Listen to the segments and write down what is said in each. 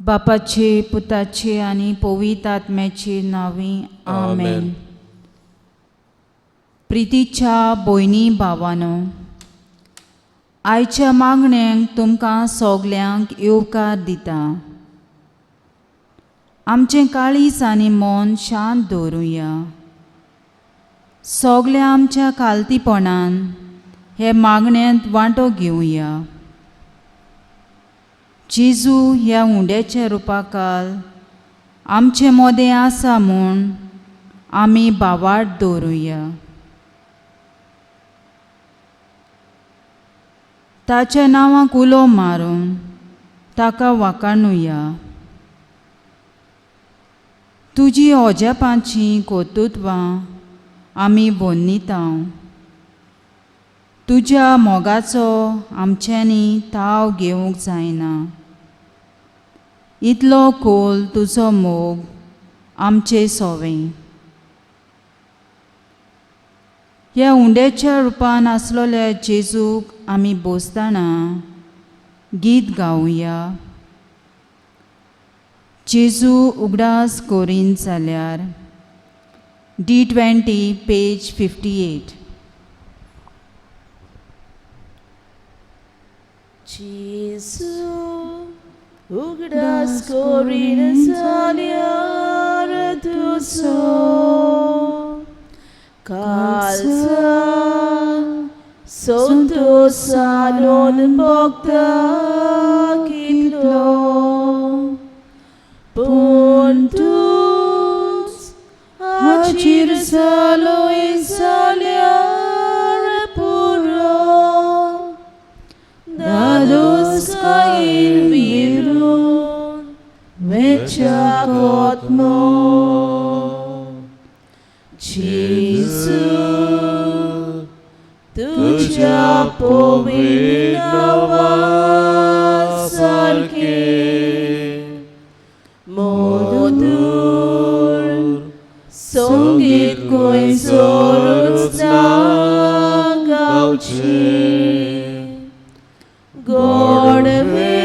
बापाचे, पुताचे आनी पवित्र आत्म्याचे नांवी, आमेन. प्रितीच्या भयणी भावानो, आयच्या मागण्यांक तुमकां सगल्यांक येवकार दिता. आमचें काळीज आनी मन शांत दवरुया. सगल्या आमच्या खालतीपणान हे मागण्यांत वांटो घेवया. जेजू ह्या हुंड्याच्या रुपाकाल आमचे मोदें आसा म्हूण आमी भावार्थ दवरुया. ताच्या नांवाक उलो मारून ताका वाखाणुया. तुजी अजापांची कर्तृत्वां आमी वर्णिता. तुज्या मोगाचो आमच्यांनी ताव घेवंक जायना. इतलो खोल तुजो मोग आमचे सोवें. ह्या हुंड्याच्या रुपान आसलेल्या जेजूक आमी बोसतना गीत गावया. जेजू उगडास करीन जाल्यार, D 20, page 58. Jesu, उगडास करीन जाल्यार तुजो काळजा संतोषानून भोगता कितलो, पूण तूंच हाजीर जालोय जाल्यार पुरो, धादोसकायेन विरून वेच्या कोतमो. जेजू, तुज्या पवित्र नांवा सारकें मधुर संगीत खंयसरूच ना गावचें. गोडवे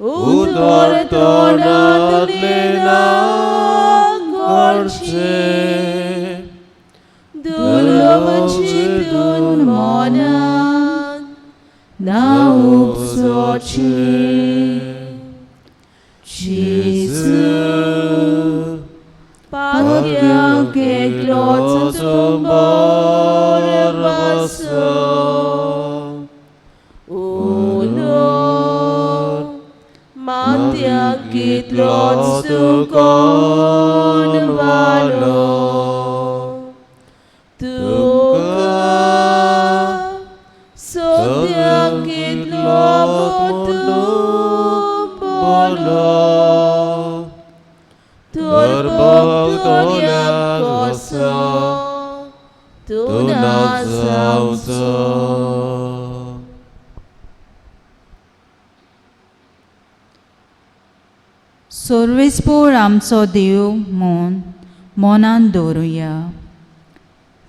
उतर तोंडांतलें ना गळचें, दुर्लभ चिंतून मनान ना उपसोचें. जेजू, पातक्यांक एकलोच तूं भरवंसो, उलो मात्यांक कितलोच तूं वालो, तुका सद्याक कितलो तूं बोलो, तर भोगतल्याक कसो तूं ना जावचो. सर्वेस्पोर आमचो देव म्हूण मनान दवरुया.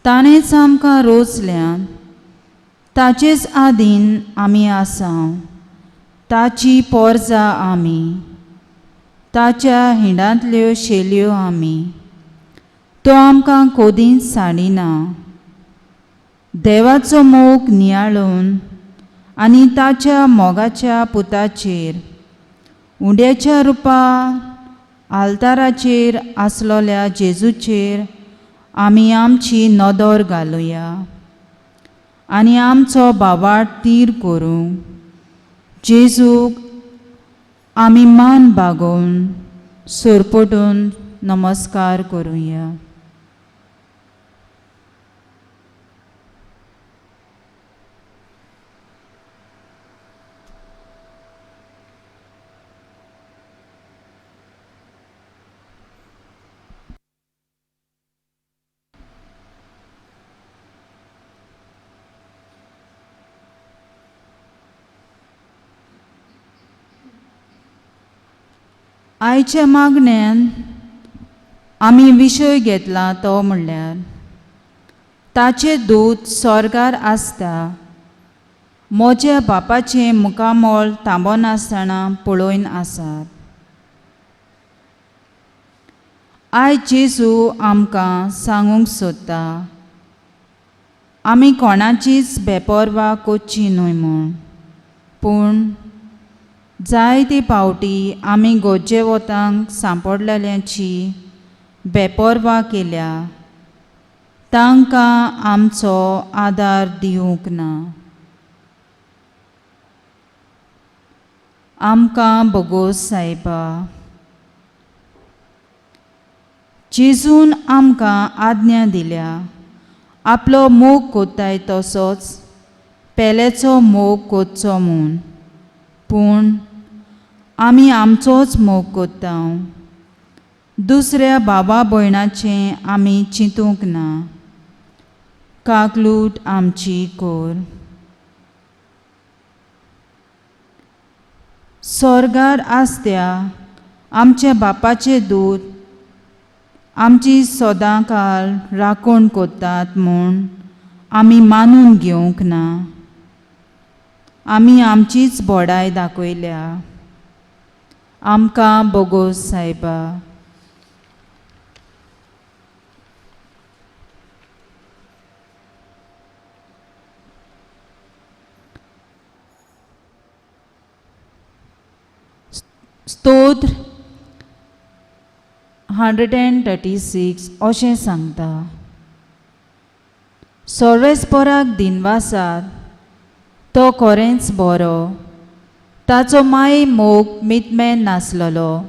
ताणेंच आमकां रोचल्यात, ताचेच आदीन आमी आसा, ताची पोरजा आमी, ताच्या हिंडांतल्यो शेल्यो आमी. तो आमकां कोदींच साडिना. देवाचो मोग नियाळून आनी ताच्या मोगाच्या पुताचेर उंड्याच्या रुपा आल्ताराचेर आसलेल्या जेजूचेर आमी आमची नदर घालुया आनी आमचो भावार्थ तीर करूंक जेजूक आमी मान बागोवन सरपटून नमस्कार करुया. आयच्या मागण्यान आमी विशय घेतला तो म्हणल्यार ताचे दूत स्वर्गार आसता म्हज्या बापाचें मुखामळ थांबनासतना पळोवन आसात. आयज जेजू आमकां सांगूंक सोदता, आमी कोणाचीच बेपर्वा करची न्हय म्हूण. पूण जायते पावटी आमी गरजेवतांक सांपडलेल्यांची बेपर्वा केल्या, तांकां आमचो आदार दिवंक ना. आमकां बोगोस सायबा. जेजून आमकां आज्ञा दिल्या, आपलो मोग कोत्ताय तसोच पेल्याचो मोग कोत्चो म्हूण. पूण आमी आमचोच मोग कोत्ता, दुसऱ्या बाबा भयणाचें आमी चिंतूंक ना. काकलूट आमची कोर. स्वर्गार आसत्या आमच्या बापाचे दूत आमची सदांकाल राखण कोत्तात म्हूण आमी मानून घेवंक ना. आमी आमचीच बोडाय दाखयल्या. आमकां बोगोस सायबा. स्तोत्र 136 अशें सांगता, सर्वेस्पराक दिनवासात, तो खरेंच बरो, ताचो माये मोग मितमेन नासलेलो.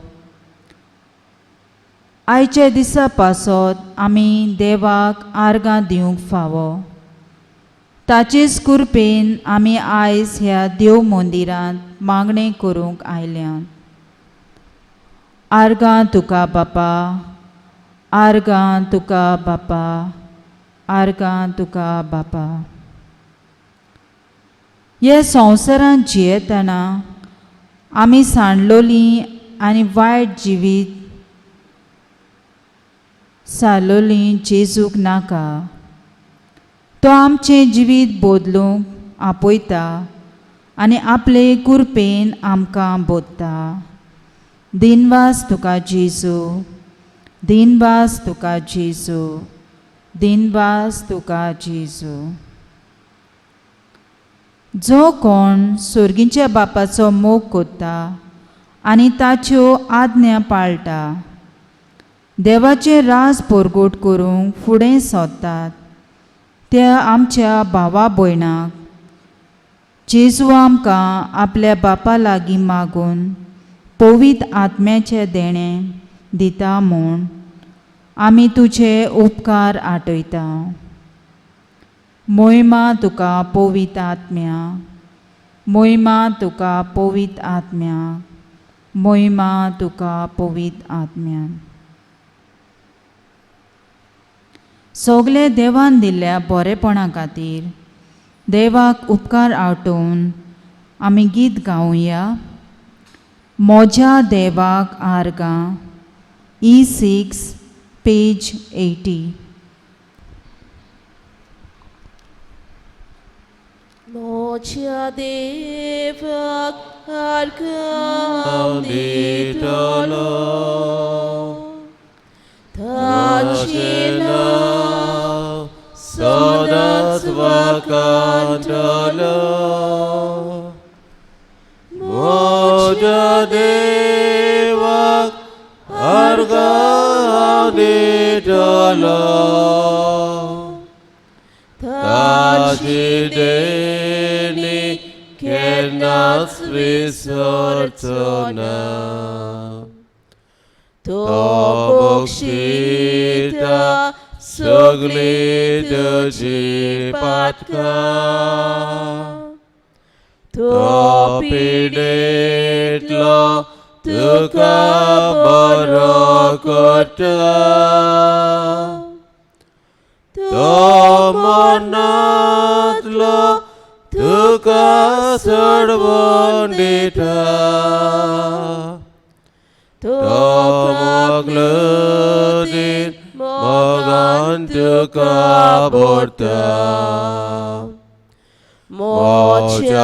आयच्या दिसा पासत आमी देवाक आर्गां दिवंक फावो. ताचेच कृपेन आमी आयज ह्या देव मंदिरांत मागणें करूंक आयल्यात. आर्गां तुका बापा, आर्गां तुका बापा, आर्गां तुका बापा. हे संवसारांत जियेतना आमी सांडलोलीं आनी वायट जिवीत सारलोलीं जेजूक नाका. तो आमचें जिवीत बदलूंक आपयता आनी आपले कृपेन आमकां बोधता. दिनवास तुका जेजू, दिनवास तुका जेजू, दिनवास तुका जेजू. जो कोण सोर्गींच्या बापाचो मोग कोत्ता आनी ताच्यो आज्ञा पाळटा, देवाचें राज परगट करूंक फुडें सोदतात, त्या आमच्या भावा भयणाक जेजू आमकां आपल्या बापा लागीं मागून पवित्र आत्म्याचें देणें दिता म्हूण आमी तुजे उपकार आठयता. मोहिमा तुका पवित्र आत्म्या, मोहिमा तुका पवित्र आत्म्या, मोहिमा तुका पवित्र आत्म्या. सगळे देवान दिल्ल्या बरेपणा खातीर देवाक उपकार आठोवन आमी गीत गावया. म्हज्या देवाक आर्गां, E6 page 80. म्हज्या देवाक आर्गां दितलो, ताचें नांव सदांच वाखाणटलो. म्हज्या देवाक आर्गां दितलो, ताची देणी केन्नाच विसरचो ना. तो तो बक्षिता सगळीं तुजी पातकां, तो तो पिडेंतलो तुका बरो करता, तो मरणांतलो तुका सोडवून दिता, तो तो मोगलदीन मोगान तुका भरता. म्हज्या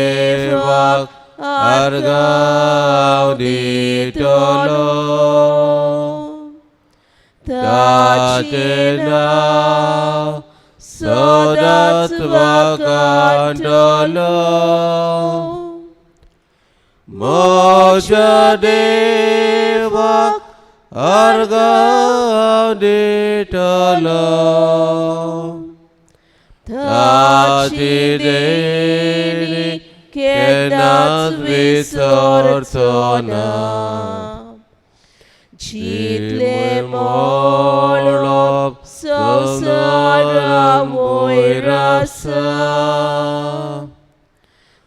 देवाक आर्गां दितलो. ताचें नांव सदांच वाखाणटलो. म्हज्या देवाक आर्गां दितलो. ताची देणी केन्नाच विसरचो ना. जितले मळब संवसारा वयर आसा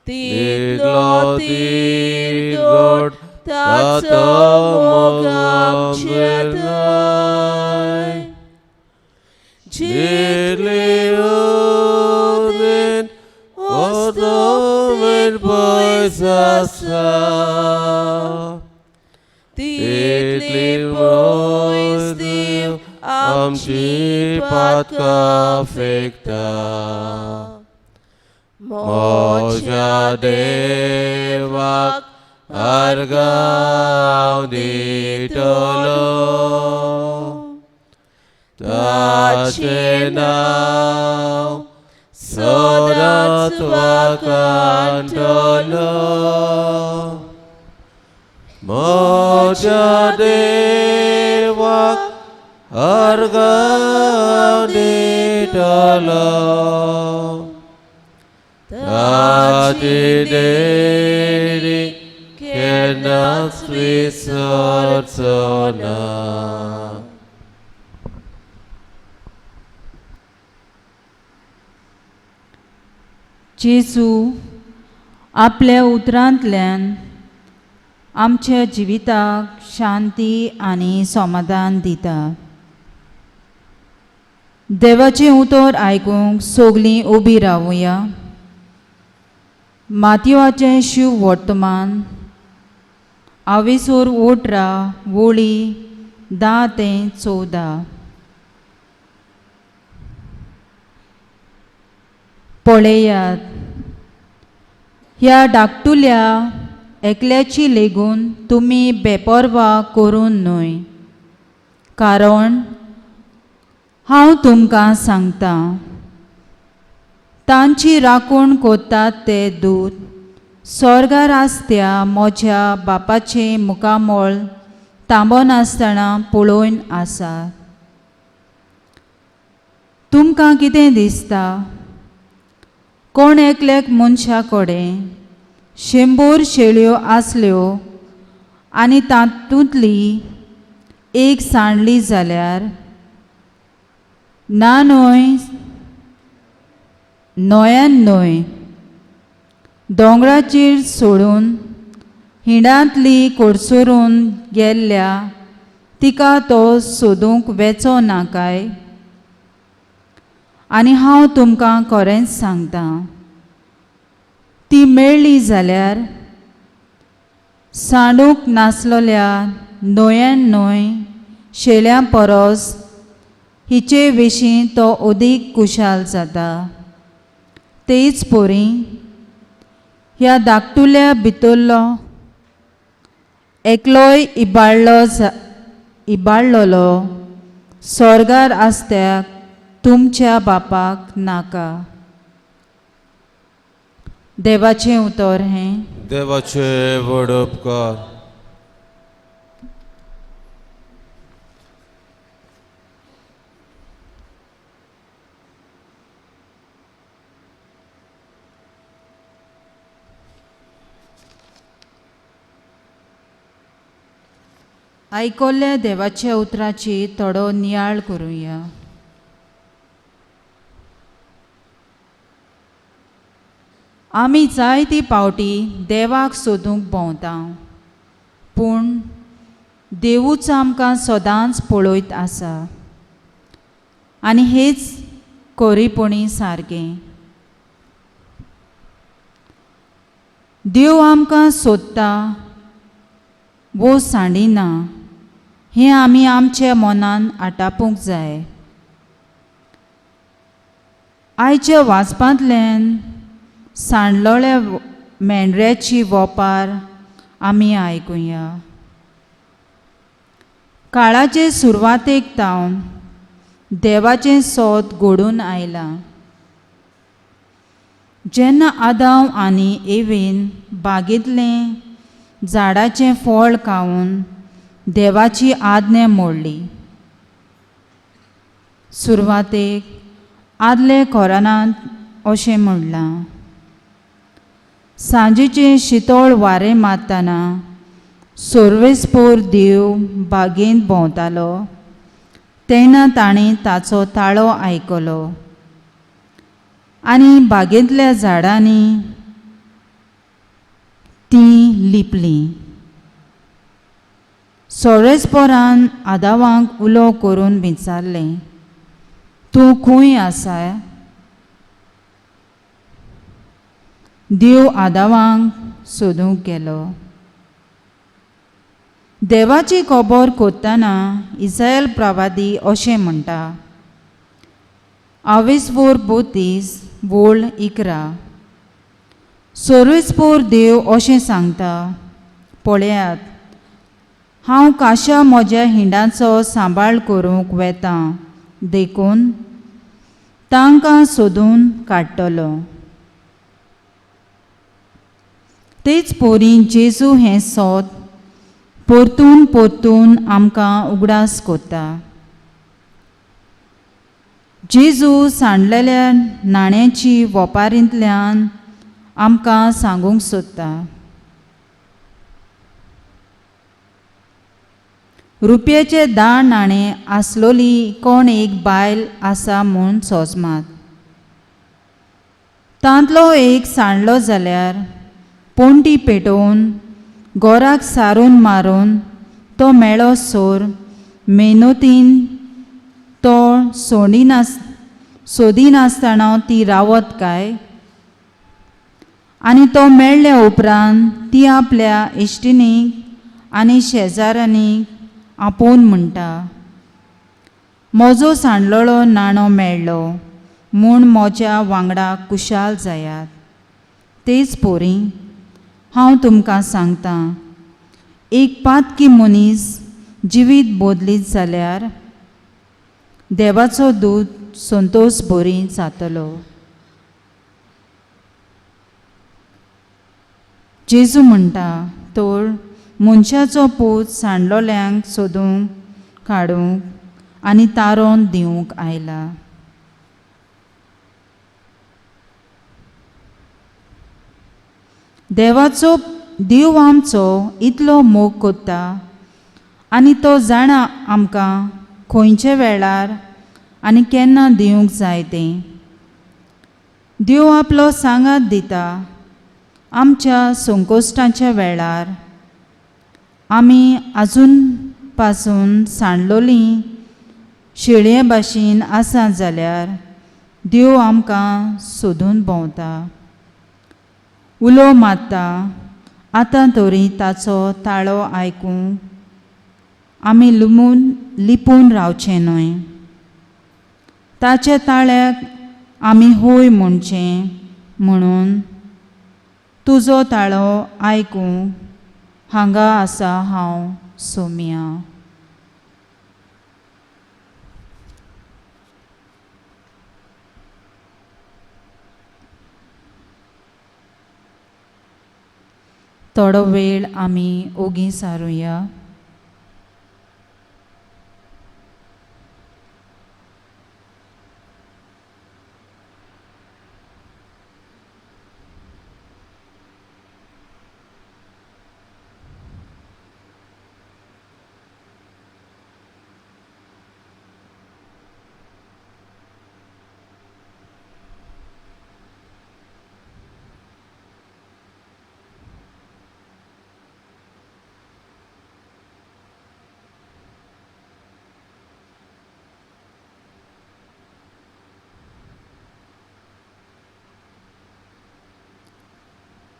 तितलो तिरगट ताचो मोग आमचेर न्हय. जितली उदेंत अस्तमेर पयस आसा तितली पयस देव आमची पातकां फेकता. म्हज्या देवाक आर्गां दितलो. ताचें नांव सदांच वाखाणटलो. म्हज्या देवाक आर्गां दितलो. ताची देणी केन्नाच विसरचो ना. जेजू आपल्या उतरांतल्यान आमच्या जिविताक शांती आनी समाधान दिता. देवाचें उतर आयकूंक सगलीं उबी रावुया. मातयेचें शिव वर्तमान आवेसोर 18 वळी 10 ते 14. पळयात ह्या धाकटुल्या एकल्याची लेगून तुमी बेपर्वा करून न्हय, कारण हांव तुमकां सांगता तांची राखण करतात ते दूत स्वर्गार आसत्या म्हज्या बापाचें मुखामळ तांबनासतना पळोवन आसा. तुमकां कितें दिसता? कोण एकल्याक मनशा कडेन 100 शेळयो आसल्यो आनी तातूंतली एक सांडली जाल्यार ना न्हय न्हंयान न्हय दोंगराचेर सोडून हिंडांतली कोडसरून गेल्ल्या तिका तो सोदूंक वेचो ना काय? आनी हांव तुमकां खरेंच सांगता, ती मेळ्ळी जाल्यार सांडूंक नासलेल्या 99 शेळ्यां परस हिचे विशीं तो अदीक कुशाल जाता. तेच परी ह्या धाकटुल्या भितरलो एकलोय इबाडलोलो स्वर्गार आसत्याक तुमच्या बापाक नाका. देवाचें उतर हें. देवाचें व्हड उपकार. आयकल्ल्या देवाच्या उतराची थोडो नियाळ करुया. आमी जायती पावटी देवाक सोदूंक भोंवता, पूण देवूच आमकां सदांच पळयत आसा आनी हेच कोरीपणी सारकें. देव आमकां सोदता वो सांडिना हें आमी आमच्या मनान आटापूंक जाय. आयच्या वाचपांतल्यान सांडलोल्या मेंढऱ्याची वोपार आमी आयकुया. काळाचे सुरवातेक तावन देवाचें सोद घडून आयलां. जेन्ना आदांव आनी एवेन बागेंतलें झाडाचें फळ खावन देवाची आज्ञा मोडली. सुरवातेक आदले कोरानांत अशें म्हणलां, सांजेचें शितोळ वारें मारतना सोर्वेस्पोर देव बागेंत भोंवतालो तेन्ना ताणें ताचो ताळो आयकलो आनी बागेंतल्या झाडांनी तीं लिपलीं. सोरेस्पोरान आदावांक उलो करून विचारलें, तूं खंय आसा? देव आदावांक सोदूंक गेलो. देवाची खबर कोत्तना इस्रायल प्रवादी अशें म्हणटा, आवेसवोर 32 वोळ 11, सोर्वेस्पोर देव अशें सांगता, पळयात हांव काशा म्हज्या हिंडाचो सांबाळ करूंक वेतां, देखून तांकां सोदून काडटलो. तेच पोरी जेजू हें सोद परतून परतून आमकां उगडास कोत्ता. जेजू सांडलेल्या नाण्याची वोपारींतल्यान आमकां सांगूंक सोदता. रुपयाचे 10 नाणे आसलोली कोण एक बायल आसा म्हूण सोजमात. तांतलो एक सांडलो जाल्यार पोंटी पेटोवन गोराक सारून मारून तो मेळो सोर मेहनतीन तो सोदिनासतना ती रावत काय? आनी तो मेळ्ळे उपरांत ती आपल्या इश्टिणीक आनी शेजाऱ्यांनी आपोवन म्हणटा, म्हजो सांडलेलो नाणो मेळ्ळो म्हूण म्हज्या वांगडा कुशाल जायात. तेच पोरी हांव तुमकां सांगतां, एक पातकी मनीस जिवीत बदलीत जाल्यार देवाचो दूत संतोश बरी जातलो. जेजू म्हणटा, तर मनशाचो पूत सांडलोल्यांक सोदूंक काडूंक आनी तारोन दिवंक आयला. देवाचो देव आमचो इतलो मोग कोत्ता आनी तो जाणा आमकां खंयच्या वेळार आनी केन्ना दिवंक जाय तें. देव आपलो सांगात दिता आमच्या संकोश्टाच्या वेळार. आमी आजून पासून सांडलोली शेळये भाशेन आसा जाल्यार देव आमकां सोदून भोंवता, उलो मारता. आतां तरी ताचो ताळो आयकूंक आमी लिपून रावचें न्हय. ताच्या ताळ्याक आमी होय म्हणचें म्हणून तुजो ताळो आयकूंक हांगा आसा हांव सोम्या. थोडो वेळ आमी ओगी सारुया.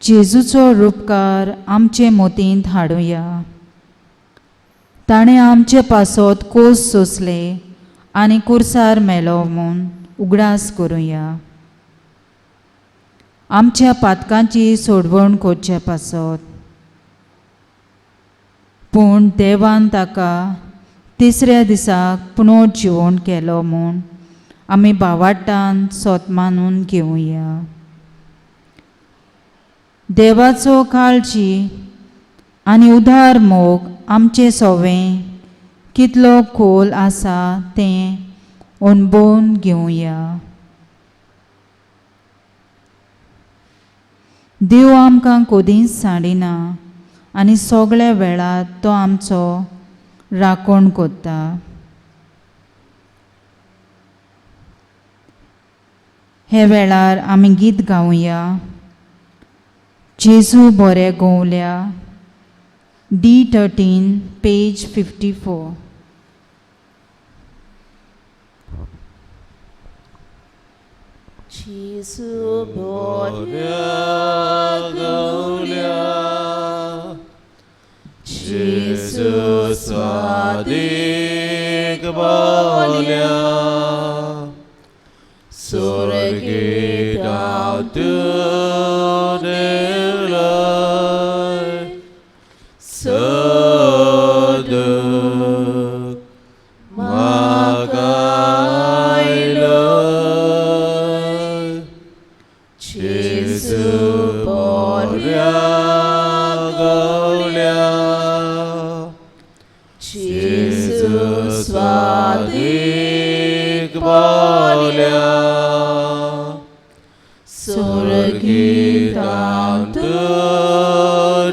जेजूचो रुपकार आमचे मोतींत हाडुया. ताणें आमचे पासत कोस सोंसले आनी कुर्सार मेलो म्हूण उगडास करुया. आमच्या पातकांची सोडवण करचे पासत. पूण देवान ताका तिसऱ्या दिसाक पुनर्जिवण केलो म्हूण आमी भावाड्तान सोत मानून घेवया. देवाचो काळजी आनी उदार मोग आमचे सोवें कितलो खोल आसा तें अणभवून घेवया. देव आमकां कदींच सांडिना आनी सगळ्या वेळार तो आमचो राखण करता. हे वेळार आमी गीत गावया. जेजू बरे गोवल्या, D13 page 54. जेजू बऱ्या गवल्या, जेजू स्वादीक बोल्या, स्वर्गीतात देवलय सदक म्हाका आयलय. जेजू बऱ्या बऱ्या गवल्या, जेजू स्वादीक बोल्या, स्वर्गीतात स्वर्गीतात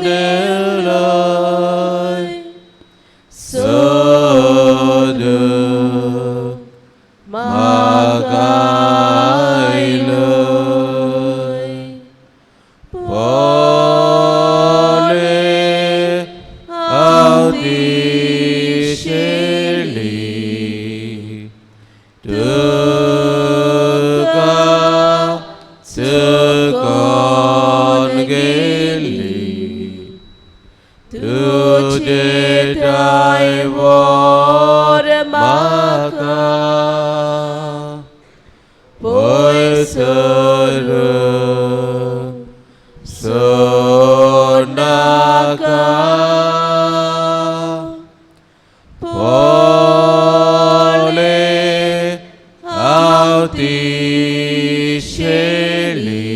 देवलय सदक म्हाका म्हाका आयलय. पोले हांव ती शेळी तुका चुकोन गेली, तुजे ड्रायव्हर म्हाका पयसर सोडनाका. पोले हांव ती शेळी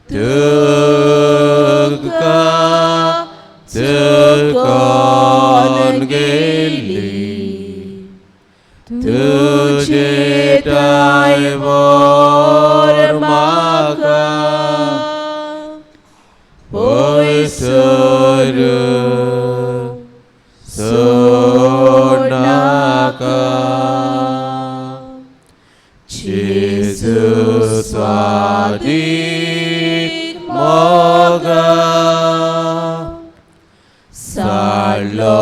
तुका चुकोन गेली, तुजे ड्रायव्हर म्हाका पयसर सोडनाका. जेजू स्वादीक मोगा साडलो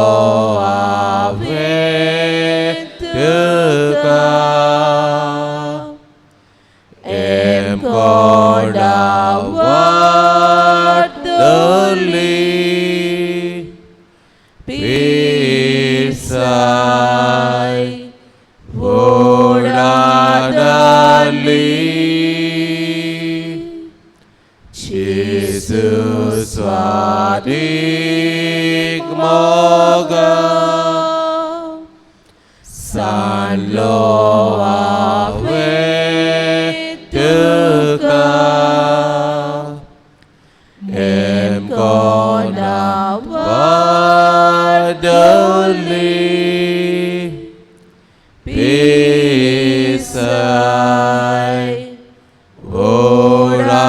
हांवें तुका, एम कोडा वाट धरली पिसाय वोडाडली. जेजू स्वादीक मोगा सांडलो हांवें तुका, एम कोणा वाट धरली पिसाय वोडाडली.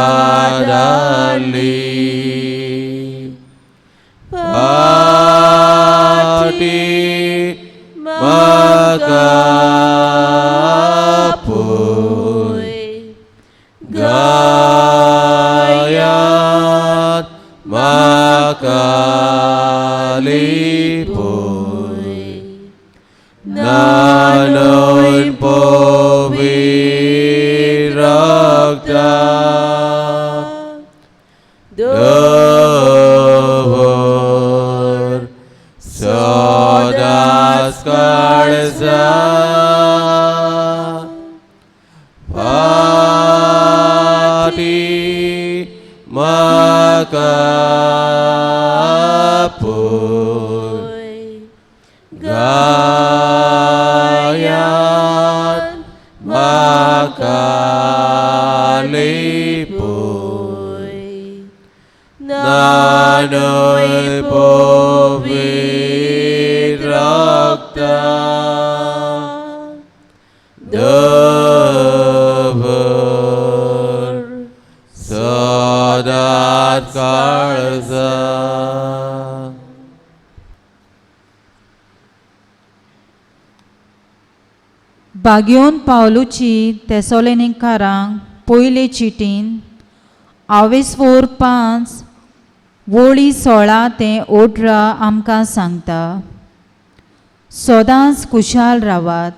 फाटी म्हाका पळय, गायात म्हाका लिपय, नानून पवित्र रक्ता दवर सदांच काळजा. कापूय गायात म्हाका लिपूय नानय पवित्र रक्ता दवर सदांच काळजा. बागयोन पावलूची तेसोलेनिकारांक पयले चिटीन आवेसवोर 5 वोळी 16 ते 18 आमकां सांगता, सदांच खुशाल रावात,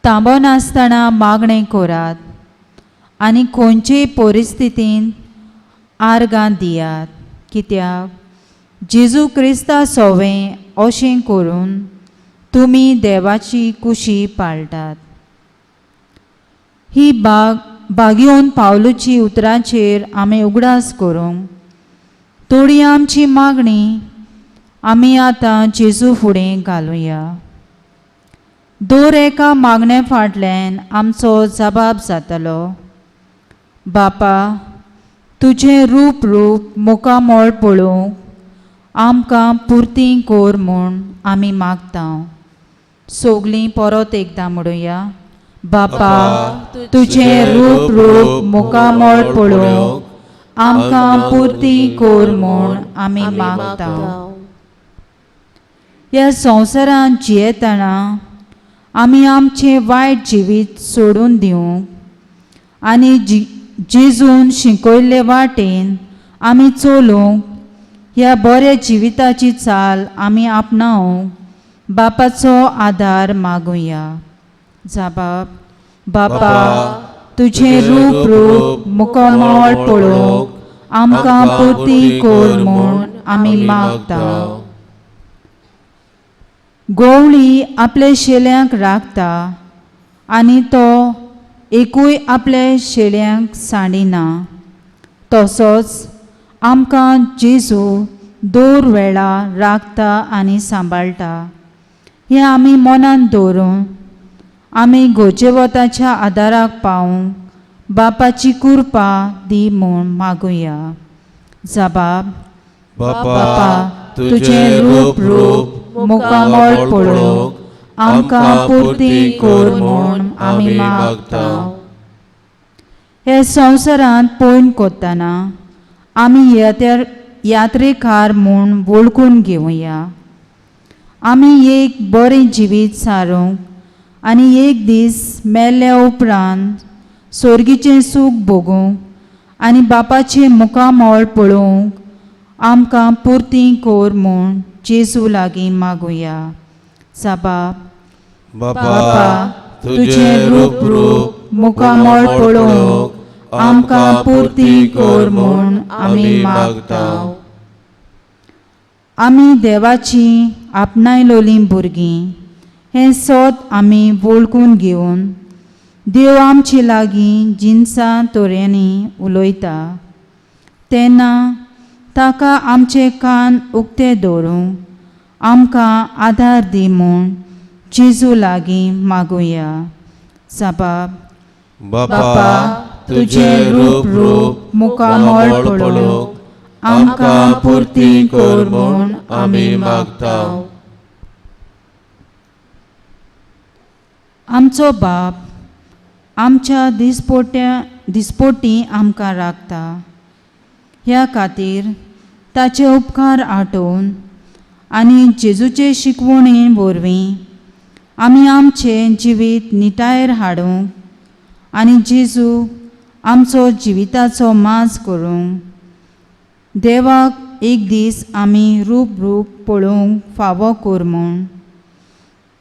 थांबनासतना मागणें करात आनी खंयचेय परिस्थितींत आर्गां दियात, कित्याक जेजू क्रिस्ता सोवें अशें करून तुमी देवाची कुशी पाळटात. ही बाग बागयोन पावलूची उतरांचेर आमी उगडास करूंक थोडी आमची मागणी आमी आतां जेजू फुडें घालुया. दर एका मागणे फाटल्यान आमचो जबाब जातलो. बापा, तुजें रूप रूप मुखामळ पळोवंक आमकां पुरती कोर म्हूण आमी मागता. सगलीं परत एकदां म्हणुया, बापा, तुजें रूप रूप मुखामळ पळोवंक आमकां पुरती कोर म्हूण आमी मागता. ह्या संवसारांत जियेतना आमी आमचें वायट जिवीत सोडून दिवंक आनी जेजून शिकयल्ले वाटेन आमी चलूंक ह्या बऱ्या जिविताची चाल आमी आपणावंक बापाचो आदार मागुया. जाबाब, बापा, तुजें रूप रूप मुखामळ पळोवंक आमकां पुरती कोर म्हूण आमी मागता. गोवळी आपल्या शेल्यांक राखता आनी तो एकूय आपल्या शेल्यांक सांडिना, तसोच आमकां जेजू दर वेळा राखता आनी सांबाळटा. हें आमी मनांत दवरून आमी गोजेवताच्या आदाराक पावूंक बापाची कृपा दी म्हूण मागुया. जबाब, बापा, तुजें रूप रूप मुखामळ पळोवंक आमकां पुरती कोर म्हूण आमी मागता. हे संवसारांत पयण करतना आमी यात्रेकार म्हूण वळखून घेवया. आमी एक बरें जिवीत सारूंक आनी एक दीस मेल्ल्या उपरांत सोर्गीचें सूख भोगूंक आनी बापाचें मुखामळ पळोवंक आमकां पुरती कोर म्हूण जेजू लागीं मागुया. जबाब, बापा, तुजें रूप रूप मुखामळ पळोवंक आमकां पुरती कोर म्हूण आमी मागता. आमी देवाची आपणायलोलीं भुरगीं हें सत आमी वळखून घेवन देव आमचे लागीं जिनसां तोऱ्यांनी उलयता तेन्ना ताका आमचे कान उक्ते दवरूंक आमकां आदार दी म्हूण जेजू लागीं मागुया. जबाब, बापा, तुजें रूप रूप मुखामळ पळोवंक आमकां पुरती कोर म्हूण आमी मागता. आमचो बाप आमच्या दिसपोटी आमकां राखता, ह्या खातीर ताचे उपकार आठोवन आनी जेजूचे शिकवणे वरवीं आमी आमचें जिवीत निटायेर हाडूंक आनी जेजू आमचो जिविताचो माज करूंक देवाक एक दीस आमी रूप रूप पळोवंक फावो कोर म्हूण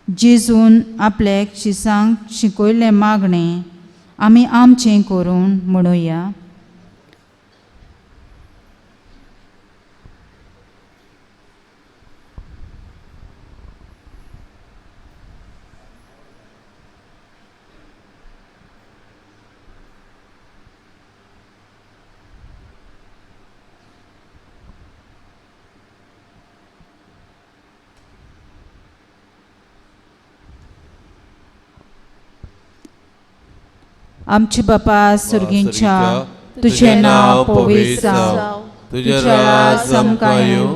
जेजून आपल्याक शिसांक शिकयल्लें मागणें आमी आमचें करून म्हणुया. आमचे बापा सुर्गींच्या, तुजें नांव पवित्र जावं, तुजें राज आमकां येवं,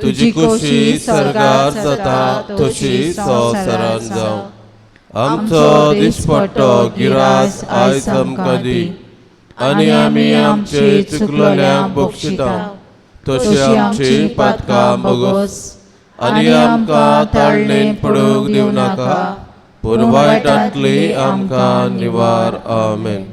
तुजी खुशी सर्गार जाता तशी संवसारान जावं. आमचो दिसपट्टो गिरास आयज आमकां दी, आनी आमी आमचे चुकलोल्यांक बक्षिता तशी आमची पातकां भोगोस, आनी आमकां ताळणेन पडूंक दिवं नाका, पूण वायटांतली आमकां निवार. आमेन.